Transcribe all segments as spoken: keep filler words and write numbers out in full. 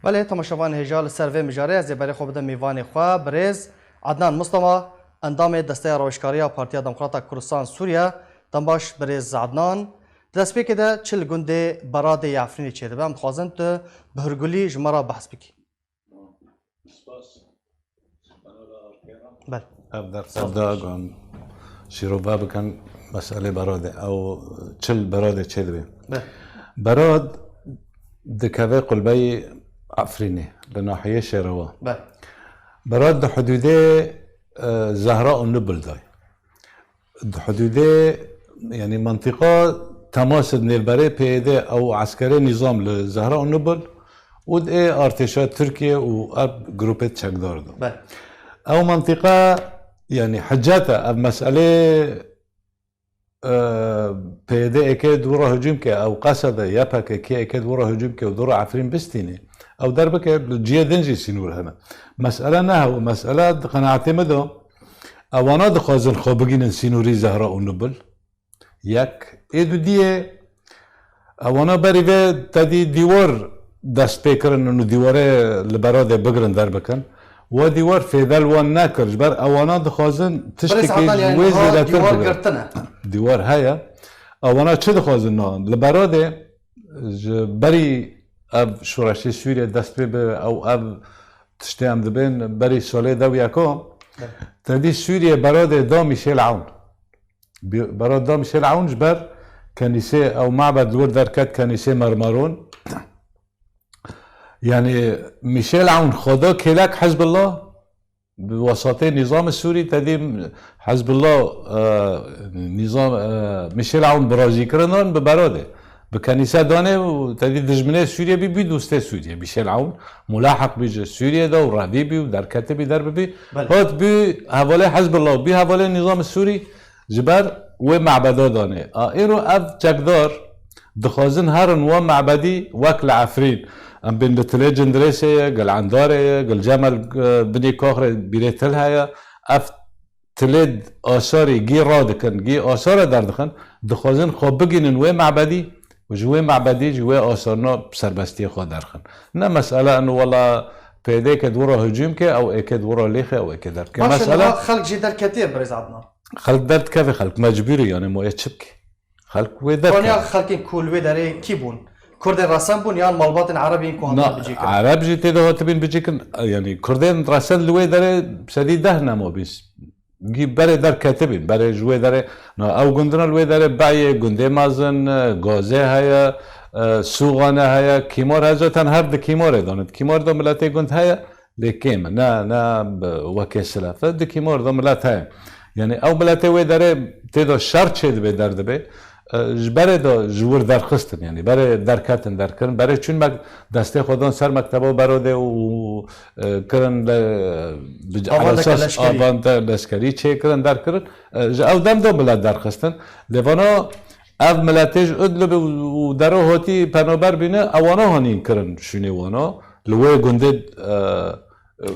Belê, temaşevanê hêja, li ser vê mijarê ez ê berê xwe bidim mêvanê xwe, birêz Adnan Mustafa, endamê Desteya Rewşkariya Partiya Demokrata Kurdistan Sûriye. Dembaş birêz Adnan. Di destpêkê de çi li gundê Beradê yê Efrînê çêdibe? Em dixwazin tu bi hurgulî ji me re behs bikî. Bel. Ev derfet da gon şîrove bikin meselê Beradê. Ew çi li Beradê çêdibe? Bel. Berad dikeve qulbeyê Efrînê, li nahiyê Şêrewa. Bel. Berad di hudûdê, e, Zehra û Nubil de ye. Di hudûdê, yanî mentiqa temas di nêvberê P Y D ew eskerê nîzam li Zehra û Nubil û di ê artêşa Tirkiye û ev grûpê çekdar de. Bel. Ew mentiqa, yanî hicet e, ev meselê, e, P Y D êkê di wira hicûm ke, ew qesede Y P G kê êkê di wira hicûm ke û di wira Efrîn bistînê. Ew derbike li cihê din jî sînor hene. Mesele ne hew, mesele di qenaetê min de, ewana dixwazin xwe bigînin sînorî Zehra û Nubil. Yek. Ê dudiyê, ewana berî vê tedî dîwar dest pê kirin û dîwarê li Beradê bigirin derbikin. Wa dîwar fêde li wan nekir, ji ber ewana dixwazin tiştekî Birêz Adnan, ji yani wê niha zêdetir dîwar bigrin. Girtine. Dîwar heye. Ewana çi dixwazin niha? Li Beradê ji berî ev şoreşê Sûriyê dest pê bi ew ev tiştê em dibên berî salê dew yeka, Evet. Tedî Sûriyê Beradê da Mîşêl Ewn. Bi-, Berad da Mîşêl Ewn ji ber kenîsê ew mabed li wir derket kenîsê Mermeron. Yani Mîşêl Ewn xwe da kêlek Hizbullah, bi wesatê nîzamê Sûrî tedî Hizbullah, e, nîzam, e, Mîşêl Ewn bi razîkirinan bi Beradê. Bi kenîse danê û tedî dijminê Sûriyê bî, bî dostê Sûriyê. Mîşêl Ewn mulaheq bî ji Sûriyê de û revî bî û derketibî derbibî. Belê. Hat bî hevalê Hizbullah, bî hevalê nîzamê Sûrî ji ber wê mabeda danê. A, îro ev çekdar dixwazin herin wan mabedî wek li Efrîn. Em bên li Tilê Cindirêsê ye, gil Endarê ye, gil Cemel, e, binê Kaxrê bîrê Til heye. Ev Tilê asarê gî radikin, gî asara derdixin, dixwazin xwe bigînin wê mabedî û ji wê mabedî, ji wê asarna serbestiyê xwe derxin. Ne mesele in wela P Y D ke di wira hicûm ke, ew êke di wira lêxe, ew êke derke. Baş e, Mesele niha xelk jê derketiye, Birêz Adnan. Xelk derdikeve, xelk mecbûr e, yani moye çi bike? Xelk wê derkeve. Konya xelkên ku li wê derê kî bûn? Kurdên resen bûn yan malbatên Ereb yên ku hatin Na, bicêkirin? Ereb jî tê de hatibîn bicêkin, yani Kurdên resen li wê derê sedî deh nemabîn. Gî berê derketibîn, berê ji wê derê, na, ew gundina li wê derê Beyê, gundê mezin, e, Gazê heye, e, Sûxane heye, Kîmar heye, zaten her di Kîmarê de ne. Di Kîmar de miletê gund heye, lê kêm e, ne, ne bi wekê Silef e. Di Kîmar de milet heye. Yani ew miletê wê derê tê de şer çêdibe, derdibe. E, ji berê de ji wir derxistin, yani berê derketin, derkirin, berê çûn me destê xwe dan ser mekteba Berodê û, e, kirin le, bi, Avandeke esas leşkerî. Avande leşkerî çêkirin, derkirin. E, ji ew dem de milet derxistin. Lê vana ev miletê ji Idlibê û, û dero hatî penaber bîne, ewana hanîn kirin şûnê wana. Li wê gundê, e, e,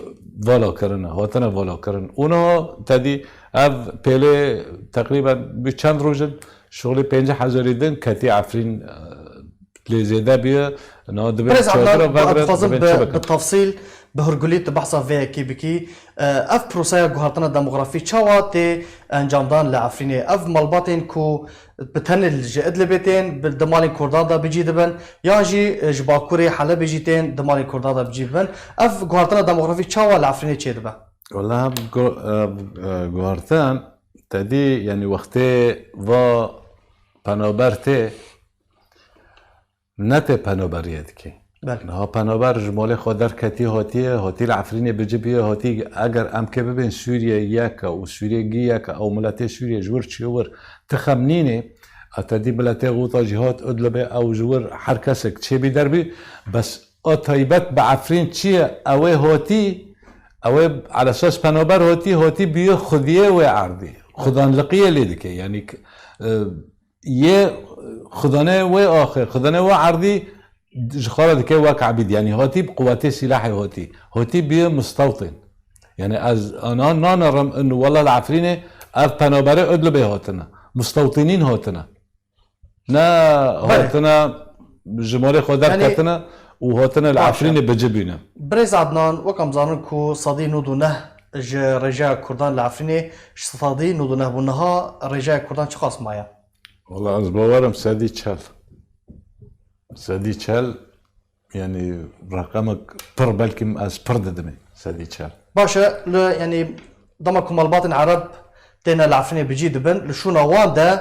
vala kirine, hatine vala kirin. Û niha tedî ev pêlê teqrîben bi çend roj in, şixulî pêncî hezarî din ketî Efrîn, e, lê zêde bûye. Niha dibê Birêz çadira Adnan, vegrin, dixwazim dibên bi, çi bikin? Bi tefsîl, bi hurgulî tu behsa vê yekê bikî. E, ev proseya guhertina demografî çawa tê encamdan li Efrînê? Ev malbatên ku bi tenê li ji Idlibê tên, bi, di malên Kurdan de bi cî dibin, yan jî, e, ji Bakurê Helebê jî tên, di malên Kurdan de bi cî dibin. Ev guhertina demografî çawa li Efrînê çêdibe? Wela ev gu-, ev, e, guhertin tedî, yani wextê va penaber tê, ne tê penaberiyê dikê. Belê. Niha penaber ji malê xwe derketî hatiye, hatî li Efrînê bi cî bûye, hatî eger em kê bibên Sûriye yek e û Sûriye gî yek e, ew miletê Sûriye ji wir çûye wir, ti xem nînê, a te dî miletê Xuta jî hat Idlibê, ew ji wir her kesek çêbî derbî, bes a taybet bi Efrîn çi ye? Ew ê hatî, ew ê elesas penaber hatî, hatî bûye xwediyê wê erdî. Xudanliqiyê lê dike, yanî k-, e, yê xudanê wê axê, xudanê wê erdî ji xwe re dike wek ebîd. Yanî hatî bi quwetê sîlahê hatî. Hatî bûye mistewtên. Yani ez ana nanerim in wela li Efrînê ev penaberê Idlibê hatine. Mistewtînîn hatine. Ne Belê. Hatine ji malê xwe Yani derketine û hatine li Efrînê bi ci bîne. Birêz Adnan, wek em zanin ku sedî nod û neh ji rêjeya Kurdan li Efrînê ji sedî nod û neh bû. Niha rêjeya Kurdan çiqas maye? Wela ez bawerim sedî çel. Sedî çel, yanî reqemek pir, belkî ez pir didimê, sedî çel. Baş e, li, yanî dema ku malbatên Ereb têne li Efrînê bi cî dibin, li şûna wan de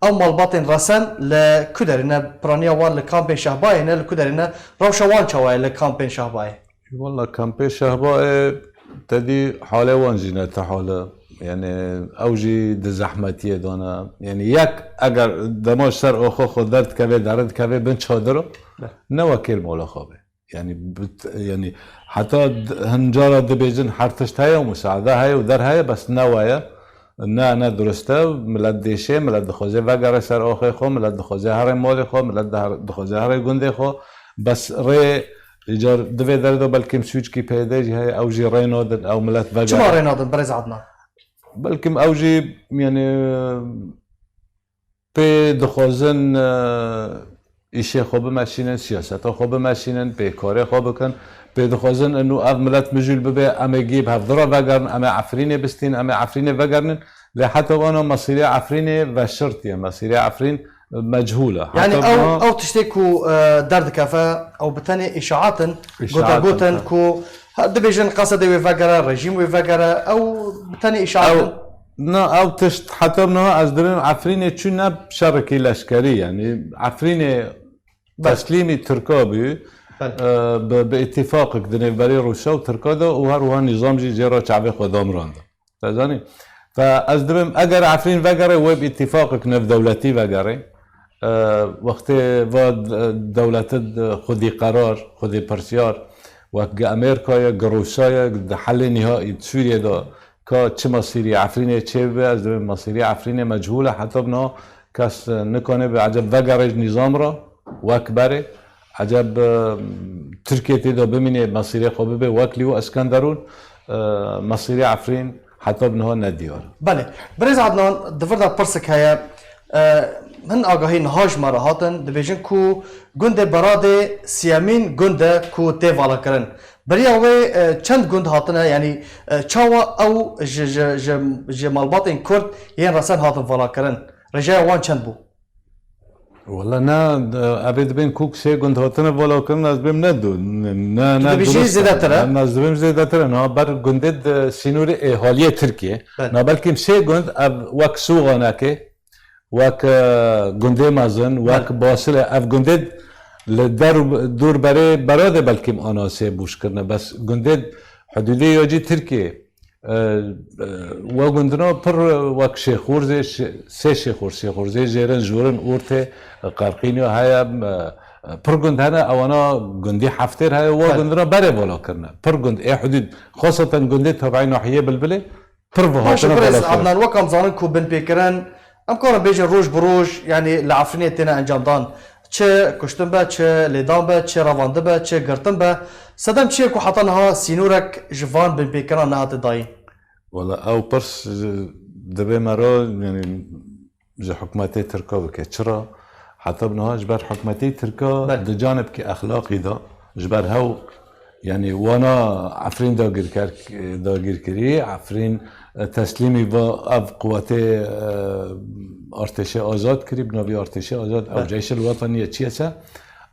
ew malbatên resen li ku derê ne, piraniya wan li kampên Şehbayê ne, li ku derê ne, rewşa wan çawa ye li kampên Şehbayê? Wela kampê Şehbayê te dî halê wan jî ne ti hal e. Yanî ew jî di zehmetiyê de ne. Yanî yek eger dema ji ser oxê xwe derdikeve, derin dikeve bin çadir, ne wekêl mala xwe be. Yanî bit- yanî heta d- hin cara dibêjin her tişt heye û musaade heye û der heye, bes ne we ye. Ne, ne durist e. Milet dêşê, milet dixwaze vegere ser axê xwe, milet dixwaze here malê xwe, milet dihar- dixwaze here gundê xwe. Bes rê îcar di vê derê de belkî sûckî P Y D jî heye, ew jî rê nadin, ew milet vegere. Çima rê nadin, birêz Adnan? Belkî ew jî, yanî, pê dixwazin, e, îşê xwe bimeşînin, siyaseta xwe bimeşînin, pê karê xwe bikin. Pê dixwazin inu ev milet mijûl bibe, em ê gî bi hevdira vegerin, em ê Efrînê bistîn, em ê Efrînê vegerinin. Lê heta vana mesîrê Efrînê veşirtiye, mesîrê Efrîn mechûl e. Yanî Heta ew, vana ew tiştê ku, e, derdikeve, ew bi tenê îşaat in, Îşaat in, gotegotin ha. ku, ha, dibêjin qesedê wê vegere, rejîm wê vegere, ew bi tenê îşaat Ew, in. Na, ew tişt heta niha ez dibêm Efrînê çû ne şerekî leşkerî, yanî Efrînê Belê. teslîmî Tirka bû, Belê. e, bi, bi îtîfaqek di nêvberî Rûsya û Tirka de û her wiha nîzam jî jê re çavê xwe damirand. Te zanî? Fe ez dibêm eger Efrîn vegere wê bi îtîfaqek navdewletî vegere. E, wextê va d- dewlete d- xwedî qerar, xwedî pirsyar, wek gi Amerîka ye, gi Rûsya ye, di helê nîhaî di Sûriyê de ka çi mesîrî Efrînê çêbibe, ez dibêm mesîrî Efrînê mechûl e, heta bi niha kes nikane bi eceb vegere ji nîzam re wek berê. Eceb, e, Tirkiye tê de bimîne, mesîrê xwe bibe wek Lîwo Eskenderûn, e, mesîrê Efrîn heta bi niha ne diyar. Belê. Birêz Adnan, di vir de pirsek heye. E, hin agahî niha ji me re hatin, dibêjin ku gundê Beradê siyemîn gund e ku tê valakirin. Beriya wê, e, çend gund hatine, yanî, e, çawa ew ji, ji, ji, ji malbatên Kurd yên resen hatin valakirin? Rêjeya wan çend bû? Wela ne, de- evê dibên ku sê gund hatine vala kirin, ez dibêm ne du, ne, ne, Tu ne dibêjî durust e. zêdetir e? Ne, ez dibêm zêdetir e. Niha ber gundê di sînorê êhaliyê Tirkiye. Belê. Na belkî sê gund ev wek Sûxanekê, wek, e, gundê mezin, wek Belê. Basile, ev gundê li der û dûr berê Beradê belkî ana sê bûş kirine. Bes gundê hudûdê ya cî Tirkiye. E, e, we gundina pir wek Şêxûrzê, Şê- sê Şêxûrz, Şêxûrzê Jêrin, Jûrin, Ortê, Qerqînyo heye, e, pir gund hene, ewana gundî Heftêr heye, we Belê. gundina berê vala kirine. Pir gund, ê hudûd, xweseten gundê tabiî nahiyê Bilbilê, pir Baş e, vihatine birêz vala kirin. Adnan, wek em zanin ku binpêkirin, em karin bêjin roj bi roj, yanî li Efrînê têne encamdan. Çi kuştin be, çi lêdan be, çi revandin be, çi girtin be, sedem çi ye ku heta niha sînorek ji van binpêkiran nehate dayîn? Wela ew pirs, e, divê me re, yanî ji hikûmetê Tirka bike. Çira? Heta bi niha ji ber hikûmetê Tirka Belê. di canibkî exlaqî de, ji ber hew, yanî wana Efrîn dagîrker, dagîrkirî, Efrîn, e, teslîmî va ev quwetê, e, artêşê azad kirî, bi navî artêşê azad, ew Belê. Ceyşil Wetanî ye, çi ye se,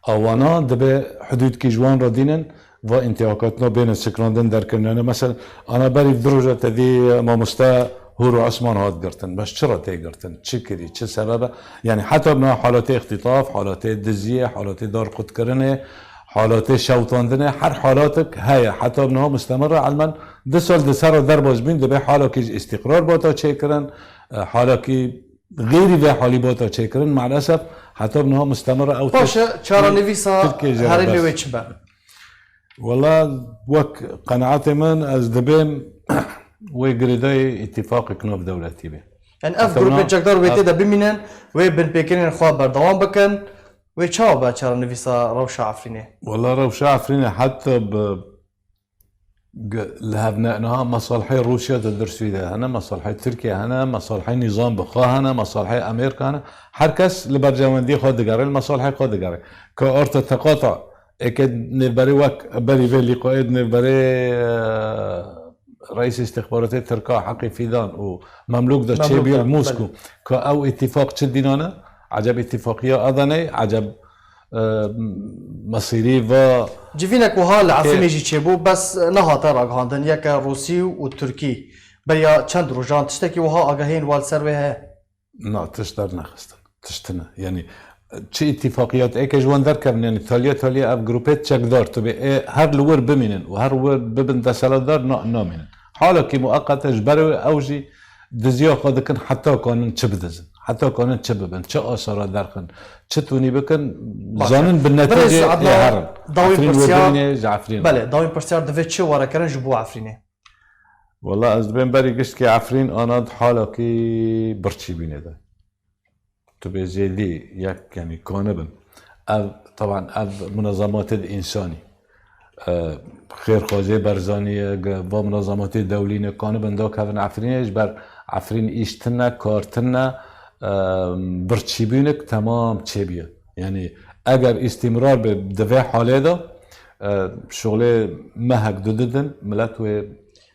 a wana dibe hudûdkî ji wan re dînin, va întîhakatina bêne sikrandin derkirin. Yanî mesela, ana berî du roja te dî mamoste Hûr û Esman hat girtin. Bes çi re tê girtin? Çi kirî? Çi sebeb e? Yanî heta bi niha halatê îxtîtaf, halatê diziyê, halatê darqutkirinê, halatê şewitandinê, her halatik heye. Heta bi niha mustemir e, elmen du sal di ser re derbas bîn, dibê halakî ji îstîqrar bata çêkirin, e, halakî xêrî vê halî bata çêkirin. Maalesef heta bi niha mustemir e, ew Baş e, tişt çarenivîsa Tirkiye jê re herêmê bes. Wê çi be? Wela wek qenaetê min, ez dibêm wê girêdayî îtîfaqek navdewletî be. Yani ev Mesela grûpên çekdar wê ev tê de bimînin, wê binpêkirinên xwe berdewam bikin, wê çawa be çarenivîsa rewşa Efrînê? Wela rewşa Efrînê heta bi g- li hev ne, niha mesalihê Rûsya di Dirsûyê de hene, mesalihê Tirkiye hene, mesalihê nîzam bi xwe hene, mesalihê Amerîka hene. Her kes li berjewendiyê xwe digere, li mesalihê xwe digere. Ka orta teqata Eke nêvberê wek berî vê lîqayê nêvberê, e, reîs îstixbaratê Tirka Heqî Fîdan û Memlûk de Memlûk çêbûye de, li Moskû, belê. Ka ew îtîfaq çi dînane? Eceb îtîfaqiya Adanê, eceb, e, mesîrî va Civînek wiha li Efrînê jî çêbû, bes nehate ragihandin. Yeke Rûsî û Tirkî beriya çend rojan tiştekî wiha agahiyên we li ser wê heye? Na, tişt dernexistin. Tişt tune. Yanî, çi îtîfaqiyat eke ji wan derkevin, yanî taliya taliya ev grûpê çekdar tu bê, ê her li wir bimînin û her wir bibin deselatdar, na, namînin. Halekî mueqete ji ber wê ew jî diziya xwe dikin heta kanin çi bidizin. Heta kanin çi bibin, çi aşara derxin, çi tûnî bikin, Baş e. Zanin bi Birêz netîcê ê Adnan, herin. Dawî Efrîn wê pirsyar, bimîne ji Efrîn. Belê, dawî pirsyar divê çi were kirin ji bo Efrînê? Wela ez dibêm berî giştkî Efrîn ana di halekî birçîbînê de. Tu bê zêdî yek, yanî kanibin. Ev, teban ev munezematê di însanî, e, xêrxwazê Berzanî ye, ge-, va munezematê dewlî ne, kanibin dakevin Efrînê, ji ber Efrîn îş tune, kar tune, e, birçîbûnik temam çêbûye. Yanî eger îstîmrar be di vê halê de, e, şolê mehek du didin, milet wê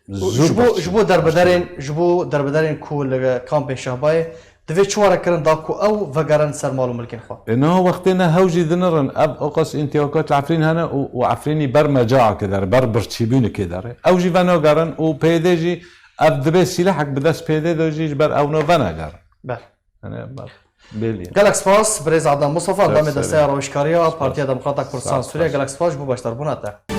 Û zû ji bo, birçî ji bo derbederên, ji bo derbederên ku li kampê Şehbayê divê çi were kirin da ku ew vegerin ser mal û milkên xwe? E, niha wextê ne hew jî dinirin, ev oqas întîhakat li Efrîn hene û, û Efrînî ber mecaekê der, ber birçîbûnikê der. Ew jî venagerin û P Y D jî ev dibê sîlehek bi dest P Y D de jî ji ber ewna venagerin. Ber. Yani, ber. Belî ye. Gelek spas, birêz Adnan Mustafa, Ser endamê serê. Desteya Rawêjkariya Spas. Partiya Demokrata Kurdistan Sağ ol, Sûriye. Spas. Gelek spas ji bo beşdarbûna te.